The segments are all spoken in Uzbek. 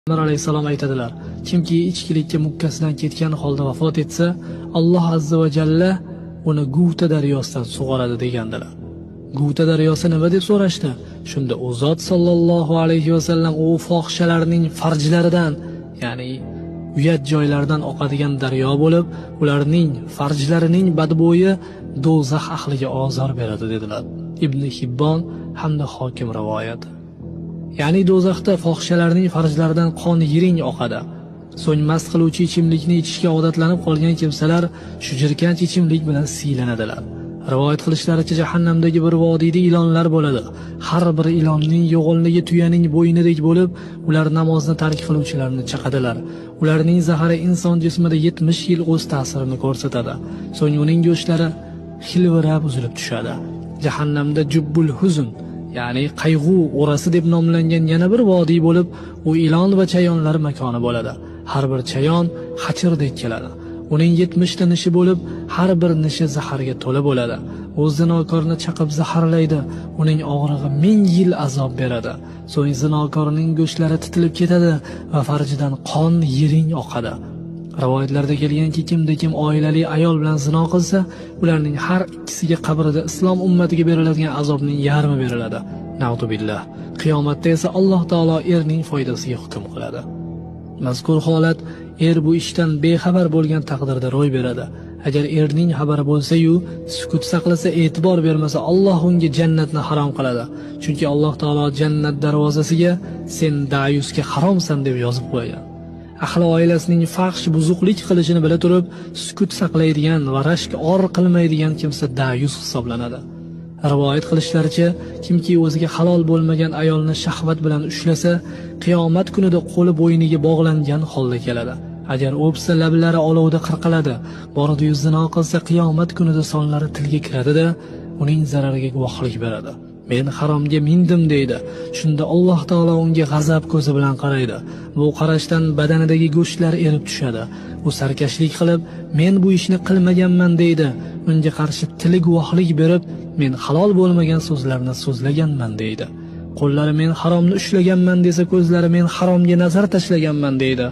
Payg'ambar alayhissalom aytadilar: kimki ichkilikka mukkasidan ketgan holda vafot etsa, Alloh azza va jalla uni Guvta daryosidan sug'oradi degandilar. Guvta daryosi nima deb so'rashdi. Shunda u zot sollallohu alayhi vasallam u fohishalarning farjlaridan, ya'ni uyat joylardan oqadigan daryo bo'lib, ularning farjlarining badbo'yi do'zax ahliga ozor beradi dedilar. Ibn Hibbon hamda Hokim rivoyati. Ya'ni do'zaxda fohishalarning farjlaridan qon yiring oqadi. So'ng mast qiluvchi ichimlikni ichishga odatlanib qolgan kimsalar shu jirkanch ichimlik bilan siylanadilar. Rivoyat qilishlaricha, jahannamdagi bir vodiyda ilonlar bo'ladi. Har bir ilonning yo'g'onligi tuyaning bo'ynidek bo'lib, ular namozni tark qiluvchilarni chaqadilar. Ularning zahari inson jismida 70 yil o'z ta'sirini ko'rsatadi. So'ng uning go'shtlari xilvirab uzilib tushadi. Jahannamda Jubbul Huzn, ya'ni qayg'u o'rasi deb nomlangan yana bir vodiy bo'lib, u ilon va chayonlar makoni bo'ladi. Har bir chayon xachirdek keladi. Uning 70 ta nishi bo'lib, har bir nishi zaharga to'la bo'ladi. U zinokorni chaqib zaharlaydi. Uning og'rig'i 1000 yil azob beradi. So'ng zinokorning go'shtlari titilib ketadi va farjidan qon yiring oqadi. Rivoyatlarda kelganki, kimda kim oilali ayol bilan zino qilsa, ularning har ikkisiga qabrida islom ummatiga beriladigan azobning yarmi beriladi. Na'udzubillah. Qiyomatda esa Alloh taolo erning foydasiga hukm qiladi. Mazkur holat er bu ishdan bexabar bo'lgan taqdirda ro'y beradi. Agar erning xabari bo'lsa-yu, sukut saqlasa, e'tibor bermasa, Alloh unga jannatni harom qiladi. Chunki Alloh taolo jannat darvozasiga sen dayusga haromsan deb yozib qo'ygan. Ahli oilasining fahsh buzuqlik qilishini bila turib, sukut saqlaydigan va rashk or qilmaydigan kimsa dayus hisoblanadi. Rivoyat qilishlaricha, kimki o'ziga halol bo'lmagan ayolni shahvat bilan ushlasa, qiyomat kunida qo'li bo'yniga bog'langan holda keladi. Agar o'psa, lablari olovda qirqiladi. Bordi-yu zino qilsa, qiyomat kunida sonlari tilga kiradida, uning zarariga guvohlik beradi. Men haromga mindim deydi. Shunda Alloh taolo unga g'azab ko'zi bilan qaraydi. Bu qarashdan badanidagi go'shtlar erib tushadi. U sarkashlik qilib, men bu ishni qilmaganman deydi. Unga qarshi tili guvohlik berib, men halol bo'lmagan so'zlarni so'zlaganman deydi. Qo'llari men haromni ushlaganman desa, ko'zlari men haromga nazar tashlaganman deydi.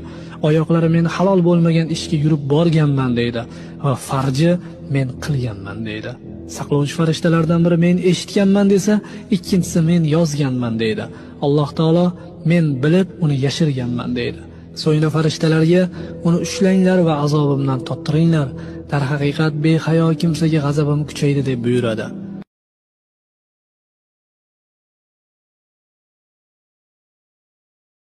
Oyoqlari men halol bo'lmagan ishga yurib borganman deydi va farji men qilganman deydi. Saqlovchi farishtalardan biri men eshitganman desa, ikkinchisi men yozganman deydi. Alloh taolo men bilib uni yashirganman deydi. So'ngra farishtalarga uni ushlanglar va azobimdan tottiringlar. Darhaqiqat behayo kimsaga g'azabim kuchaydi deb buyuradi.